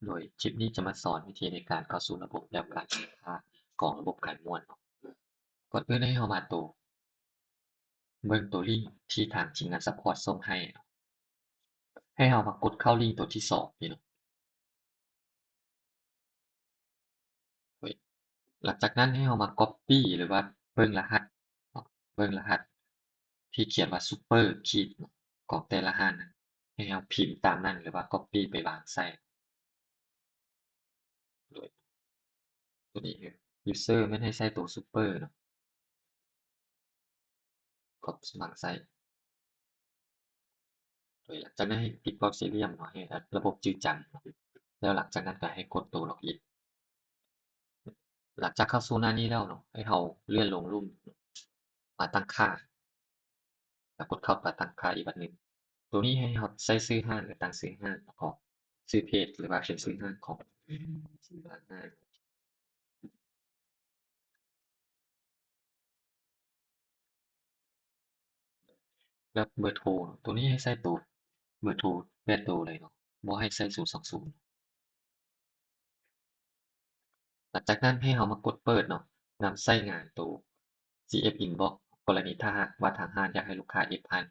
ໂດຍຄລິບນີ້ຈະມາສອນວິທີໃນການເຂົ້າສູ່ລະບົບ ແລ້ວການໃຊ້ຄ່າຂອງລະບົບຂາຍມ້ວນເນາະ. ກ່ອນອື່ນໃຫ້ເຮົາມາໂຕ ເບິ່ງໂຕລິ້ງທີ່ທາງທີມງານຊັບພອດສົ່ງໃຫ້ເນາະ. ໃຫ້ເຮົາມາກົດເຂົ້າລິ້ງໂຕທີສອງນີ້ເນາະ. ເວີຍ ຫຼັງຈາກນັ້ນໃຫ້ເຮົາມາກັອບປີ້ ຫຼືວ່າເບິ່ງລະຫັດເນາະ, ເບິ່ງລະຫັດທີ່ຂຽນວ່າຊຸບເປີຄີດເນາະ ຂອງແຕ່ລະຮ້ານນັ້ນ ໃຫ້ເຮົາພິມຕາມນັ້ນ ຫຼືວ່າກັອບປີ້ໄປວາງໃສ່. ໂດຍ ໂຕນີ້ user ແມ່ນໃຫ້ໃສ່ໂຕຊຸບເປີເນາະ. ກອບວາງໃສ່ ໂດຍຫຼັງຈາກນັ້ນໃຫ້ຕິດບອກສີ່ຫຼ່ຽມເນາະ ໃຫ້ລະບົບຈື່ຈຳ ແລ້ວຫຼັງຈາກນັ້ນກໍໃຫ້ກົດໂຕລັອກອິນ. ຫຼັງຈາກເຂົ້າສູ່ໜ້ານີ້ແລ້ວເນາະ ໃຫ້ເຮົາເລື່ອນລົງລຸ່ມ ມາຕັ້ງຄ່າ ແລ້ວກົດເຂົ້າໄປຕັ້ງຄ່າອີກບາດໜຶ່ງ. ໂຕນີ້ໃຫ້ເຮົາໃສ່ຊື່ຮ້ານ ຫຼື ຕັ້ງຊື່ຮ້ານ ແລ້ວກໍຊື່ເພຈ ຫຼືວ່າເປັນຊື່ຮ້ານຂອງຮ້ານ. ແລ້ວເບີໂທ ໂຕນີ້ໃຫ້ໃສ່ໂຕເບີໂທແບບໂຕເລີຍເນາະ ບໍ່ໃຫ້ໃສ່ສູນສອງສູນ. ຫຼັງຈາກນັ້ນໃຫ້ເຮົາມາກົດເປີດເນາະ ນຳໃຊ້ງານໂຕ CF Inbox ກໍລະນີຖ້າຫາກວ່າທາງຮ້ານຢາກໃຫ້ລູກຄ້າ F ຜ່ານ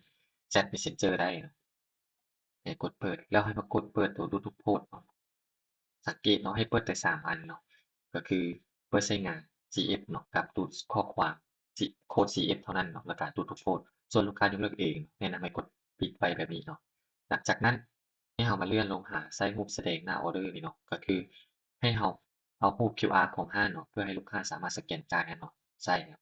Chat Messenger ໄດ້ເນາະ. ໃຫ້ກົດເປີດ ແລ້ວໃຫ້ມາກົດເປີດໂຕ Dual Port ເນາະ. ສັງເກດເນາະ ໃຫ້ເປີດແຕ່ສາມອັນເນາະ ກໍຄືເປີດໃຊ້ງານ CF ເນາະ ກັບ Dual ຂໍ້ຄວາມ ໂຄດ CF ເທົ່ານັ້ນເນາະ ແລ້ວກະ Dual Port. ສ່ວນລູກຄ້າຍົກເລີກເອງ ແນະນຳໃຫ້ກົດປິດໄວ້ແບບນີ້ເນາະ. ຫຼັງຈາກນັ້ນໃຫ້ເຮົາມາເລື່ອນລົງຫາໃສ່ຮູບສະແດງໜ້າອໍເດີນີ້ເນາະ ກໍຄືໃຫ້ເຮົາເອົາຮູບ QR ຂອງຮ້ານເນາະ ເພື່ອໃຫ້ລູກຄ້າສາມາດສະແກນຈ່າຍຫັ້ນເນາະ ໃສ່ເນາະ.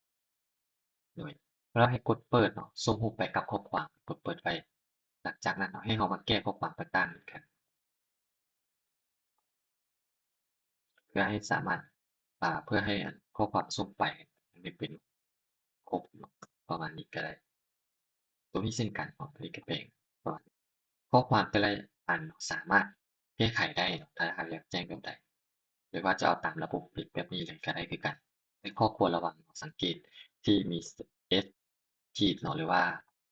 ໂດຍ ແລ້ວໃຫ້ກົດເປີດເນາະ ສົ່ງຮູບໄປກັບຂໍ້ຄວາມ ກົດເປີດໄວ້. ຫຼັງຈາກນັ້ນເນາະ ໃຫ້ເຮົາມາແກ້ຂໍ້ຄວາມຕ່າງໆນີ້ກັນ ເພື່ອໃຫ້ສາມາດ ອ່າ ເພື່ອໃຫ້ອັນຂໍ້ຄວາມສົ່ງໄປໃຫ້ເປັນຄົບເນາະ ປະມານນີ້ກໍໄດ້. ໂຕນີ້ເຊັ່ນກັນເນາະ ໂຕນີ້ກໍແປງປະມານນີ້. ຂໍ້ຄວາມແຕ່ລະອັນສາມາດແກ້ໄຂໄດ້ເນາະ ຖ້າຫາກຢາກແຈ້ງແບບໃດ ຫຼືວ່າຈະເອົາຕາມລະບົບປິດແບບນີ້ເລີຍກໍໄດ້ຄືກັນ. ແຕ່ຂໍ້ຄວນລະວັງ ສັງເກດທີ່ມີ S ຂີດເນາະ ຫຼືວ່າ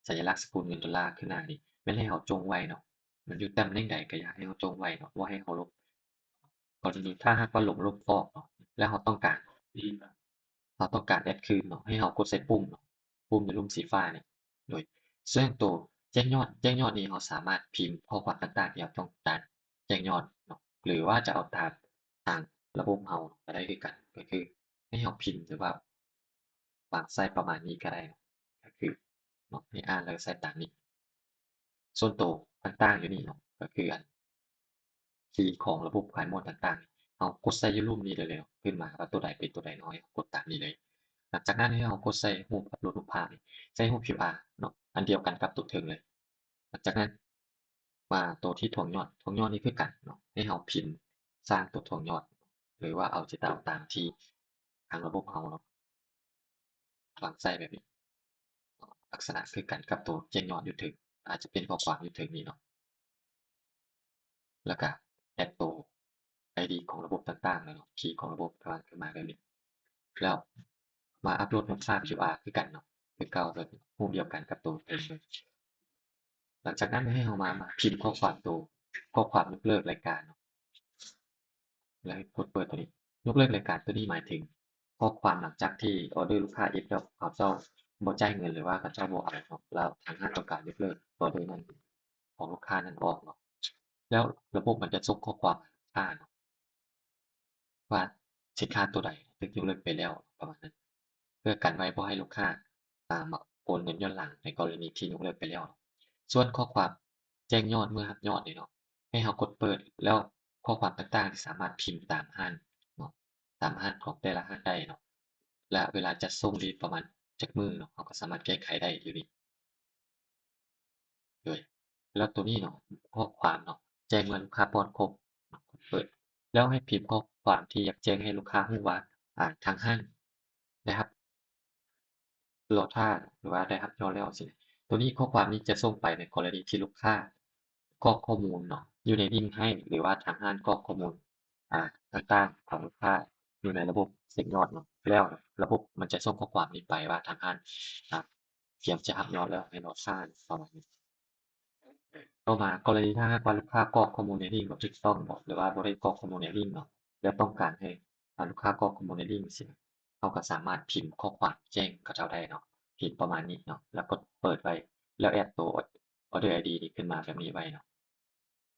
ສັນຍະລັກສະກຸນເງິນໂດລາຂຶ້ນໜ້ານີ້ ແມ່ນໃຫ້ເຮົາຈົ່ງໄວ້ເນາະ. ມັນຢູ່ຕຳແໜ່ງໃດກໍຢາກໃຫ້ເຮົາຈົ່ງໄວ້ເນາະ ບໍ່ໃຫ້ເຮົາລົບ. ກໍຈະມີ ຖ້າຫາກວ່າລົບ ລົບອອກເນາະ ແລ້ວເຮົາຕ້ອງການ ເຮົາຕ້ອງການແອັດຄືນເນາະ ໃຫ້ເຮົາກົດໃສ່ປຸ່ມເນາະ ປຸ່ມໃນລຸ່ມສີຟ້ານີ້. ໂດຍ ເຊິ່ງໂຕແຈ້ງຍອດ ແຈ້ງຍອດນີ້ເຮົາສາມາດພິມຂໍ້ຄວາມຕ່າງໆທີ່ເຮົາຕ້ອງການແຈ້ງຍອດເນາະ ຫຼືວ່າຈະເອົາຕາມທາງລະບົບເຮົາກໍໄດ້ຄືກັນ. ກໍຄືໃຫ້ເຮົາພິມ ຫຼືວ່າວາງໃສ່ປະມານນີ້ກໍໄດ້ເນາະ ກໍຄືເນາະ ໃຫ້ອ່ານແລ້ວໃສ່ຕາມນີ້. ສ່ວນໂຕຕ່າງໆຢູ່ນີ້ເນາະ ກໍຄືອັນ ຄີຂອງລະບົບຂາຍມ້ວນຕ່າງໆ ເຮົາກົດໃສ່ຢູ່ລຸ່ມນີ້ໄດ້ເລີຍເນາະ ຂຶ້ນມາວ່າໂຕໃດເປັນໂຕໃດເນາະ ໃຫ້ເຮົາກົດຕາມນີ້ເລີຍ. ອັນຈາກນັ້ນໃຫ້ເຮົາກົດໃສ່ຮູບອັບໂຫຼດຮູບພາບນີ້ ໃສ່ຮູບ QR ເນາະ ອັນດຽວກັນກັບໂຕເທິງເລີຍ. ຫຼັງຈາກນັ້ນມາໂຕທີ່ຖ່ວງຍອດ ຖ່ວງຍອດນີ້ຄືກັນເນາະ ໃຫ້ເຮົາພິມສ້າງໂຕຖ່ວງຍອດ ຫຼືວ່າເອົາ Data ຕາມທີ່ທາງລະບົບເຮົາເນາະ ວາງໃສ່ແບບນີ້ ລັກສະນະຄືກັນກັບໂຕແຈ້ງຍອດຢູ່ເທິງ ອາດຈະເປັນຂໍ້ຄວາມຢູ່ເທິງນີ້ເນາະ ແລ້ວກະແອັດໂຕ ID ຂອງລະບົບຕ່າງໆເນາະ ຄີຂອງລະບົບກຳລັງຂຶ້ນມາແບບນີ້. ແລ້ວມາອັບໂຫຼດຮູບພາບ QR ຄືກັນເນາະ ຄືເກົ່າ ແບບຮູບດຽວກັນກັບໂຕເທິງເລີຍ. ຫຼັງຈາກນັ້ນໃຫ້ເຮົາມາ ມາພິມຂໍ້ຄວາມໂຕ ຂໍ້ຄວາມຍົກເລີກລາຍການເນາະ ແລ້ວໃຫ້ກົດເປີດໂຕນີ້. ຍົກເລີກລາຍການໂຕນີ້ໝາຍເຖິງຂໍ້ຄວາມຫຼັງຈາກທີ່ອໍເດີລູກຄ້າເອັດແລ້ວ ເຂົາເຈົ້າບໍ່ຈ່າຍເງິນ ຫຼືວ່າເຂົາເຈົ້າບໍ່ເອົາເນາະ ແລ້ວທາງຮ້ານຕ້ອງການຍົກເລີກອໍເດີນັ້ນ ຂອງລູກຄ້ານັ້ນອອກເນາະ ແລ້ວລະບົບມັນຈະສົ່ງຂໍ້ຄວາມຫາລູກຄ້າເນາະ ວ່າສິນຄ້າໂຕໃດຖືກຍົກເລີກໄປແລ້ວ ປະມານນັ້ນ ເພື່ອກັນໄວ້ບໍ່ໃຫ້ລູກຄ້າ ອ່າ ມາໂອນເງິນຍ້ອນຫຼັງໃນກໍລະນີທີ່ຍົກເລີກໄປແລ້ວ. ສ່ວນຂໍ້ຄວາມແຈ້ງຍອດເມື່ອຮັບຍອດນີ້ເນາະ ໃຫ້ເຮົາກົດເປີດ ແລ້ວຂໍ້ຄວາມຕ່າງໆນີ້ສາມາດພິມຕາມຮ້ານເນາະ ຕາມຮ້ານຂອງແຕ່ລະຮ້ານໄດ້ເນາະ ແລະ ເວລາຈະສົ່ງນີ້ປະມານຈັກມື້ເນາະ ເຮົາກໍສາມາດແກ້ໄຂໄດ້ຢູ່ນີ້. ໂດຍ ແລ້ວໂຕນີ້ເນາະ ຂໍ້ຄວາມເນາະ ແຈ້ງເມື່ອລູກຄ້າປ້ອນຄົບ ເປີດ ແລ້ວໃຫ້ພິມຂໍ້ຄວາມທີ່ຢາກແຈ້ງໃຫ້ລູກຄ້າຮູ້ວ່າ ອ່າ ທາງຮ້ານໄດ້ຮັບລໍຖ້າ ຫຼືວ່າໄດ້ຮັບຍອດແລ້ວຊີ້. ໂຕນີ້ ຂໍ້ຄວາມນີ້ຈະສົ່ງໄປໃນກໍລະນີທີ່ລູກຄ້າກອກຂໍ້ມູນເນາະ ຢູ່ໃນລິ້ງໃຫ້ ຫຼືວ່າທາງຮ້ານກອກຂໍ້ມູນ ອ່າ ຕ່າງໆຂອງລູກຄ້າຢູ່ໃນລະບົບເຊັກຍອດເນາະ ແລ້ວລະບົບມັນຈະສົ່ງຂໍ້ຄວາມນີ້ໄປວ່າທາງຮ້ານ ອ່າ ກຽມຈະຮັບຍອດແລ້ວໃຫ້ລໍຖ້າ ປະມານນີ້. ຕໍ່ມາ ກໍລະນີຖ້າຫາກວ່າລູກຄ້າກອກຂໍ້ມູນໃນລິ້ງບໍ່ຖືກຕ້ອງເນາະ ຫຼືວ່າບໍ່ໄດ້ກອກຂໍ້ມູນໃນລິ້ງເນາະ ແລ້ວຕ້ອງການໃຫ້ ອາ ລູກຄ້າກອກຂໍ້ມູນໃນລິ້ງຊີ້ນະ ເຮົາກໍສາມາດພິມຂໍ້ຄວາມແຈ້ງເຂົາເຈົ້າໄດ້ເນາະ ພິມປະມານນີ້ເນາະ ແລ້ວກົດເປີດໄວ້ ແລ້ວແອັດໂຕ order ID ນີ້ຂຶ້ນມາແບບນີ້ໄວ້ເນາະ.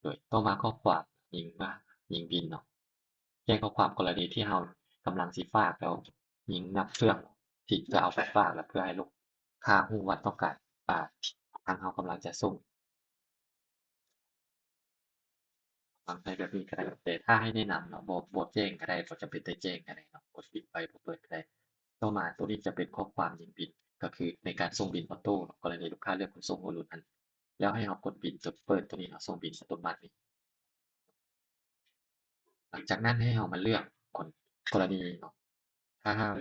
ໂດຍຕໍ່ມາຂໍ້ຄວາມຍິງມາ ຍິງບິນເນາະ ແຈ້ງຂໍ້ຄວາມກໍລະນີທີ່ເຮົາກຳລັງຊິຝາກ ແລ້ວຍິງນັບເຄື່ອງທີ່ຈະເອົາໄປຝາກ ແລ້ວເພື່ອໃຫ້ລູກຄ້າຮູ້ວ່າຕ້ອງການ ອາ ທາງເຮົາກຳລັງຈະສົ່ງ ໃຫ້ແບບນີ້ກໍໄດ້ ແຕ່ຖ້າໃຫ້ແນະນຳເນາະ ບໍ່ ບໍ່ແຈ້ງກໍໄດ້ ບໍ່ຈຳເປັນຕ້ອງແຈ້ງກໍໄດ້ເນາະ ກົດປິດໄວ້ ບໍ່ເປີດກໍໄດ້. ຕໍ່ມາໂຕນີ້ຈະເປັນຂໍ້ຄວາມຍິງບິນ ກໍຄືໃນການສົ່ງບິນອອໂຕ້ເນາະ ກໍລະນີລູກຄ້າເລືອກຂົນສົ່ງຫົວລຸນຫັ້ນ ແລ້ວໃຫ້ເຮົາກົດບິນ ຈະເປີດໂຕນີ້ເນາະ ສົ່ງບິນອັດຕະໂນມັດນີ້. ຫຼັງຈາກນັ້ນໃຫ້ເຮົາມາເລືອກຄົນ ກໍລະນີເນາະ ຖ້າຫາກ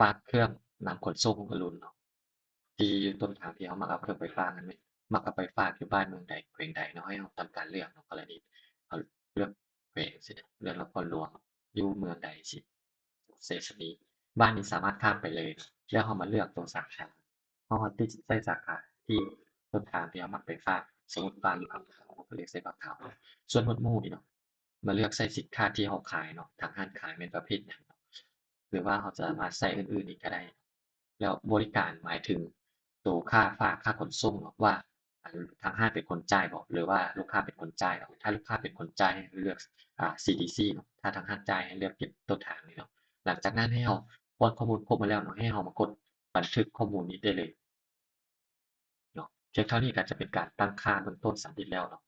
ຝາກເຄື່ອງນຳຂົນສົ່ງຂອງອະລຸນເນາະ ທີ່ຢູ່ຕົ້ນທາງທີ່ເຮົາມັກເອົາເຄື່ອງໄປຝາກນັ້ນແມ່ນ ມັກເອົາໄປຝາກຢູ່ບ້ານເມືອງໃດແຂວງໃດເນາະ ໃຫ້ເຮົາທຳການເລືອກເນາະ ກໍລະນີເຮົາເລືອກແຂວງຊີ້ນະ ເລືອກນະຄອນຫຼວງ ຢູ່ເມືອງໃດຊີ້ ເສດສະນີ ບ້ານນີ້ສາມາດຂ້າມໄປເລີຍ ແລ້ວເຮົາມາເລືອກຕົວສາຂາ ເຮົາ ເຮົາຕິດໃສ່ສາຂາທີ່ຕົ້ນທາງທີ່ເຮົາມັກໄປຝາກ ສົມມຸດຝາກຢູ່ພາກເໜືອ ເຮົາກໍເລືອກໃສ່ພາກເໜືອ ສ່ວນໝວດໝູ່ນີ້ເນາະ ມາເລືອກໃສ່ສິນຄ້າທີ່ເຮົາຂາຍເນາະ ທາງຮ້ານຂາຍແມ່ນປະເພດຫຍັງເນາະ ຫຼືວ່າເຮົາສາມາດໃສ່ອື່ນໆອີກກໍໄດ້. ແລ້ວບໍລິການໝາຍເຖິງໂຕຄ່າຝາກ ຄ່າຂົນສົ່ງເນາະ ວ່າ ອັນ ທາງຮ້ານເປັນຄົນຈ່າຍບໍ່ ຫຼືວ່າລູກຄ້າເປັນຄົນຈ່າຍເນາະ ຖ້າລູກຄ້າເປັນຄົນຈ່າຍໃຫ້ເລືອກ ອາ CDC ເນາະ ຖ້າທາງຮ້ານຈ່າຍໃຫ້ເລືອກເກັບຕົ້ນທາງນີ້ເນາະ. ຫຼັງຈາກນັ້ນໃຫ້ເຮົາປ້ອນຂໍ້ມູນຄົບມາແລ້ວເນາະ ໃຫ້ເຮົາມາກົດບັນທຶກຂໍ້ມູນນີ້ໄດ້ເລີຍເນາະ. ພຽງເທົ່ານີ້ກໍຈະເປັນການຕັ້ງຄ່າເບື້ອງຕົ້ນສຳເລັດແລ້ວເນາະ.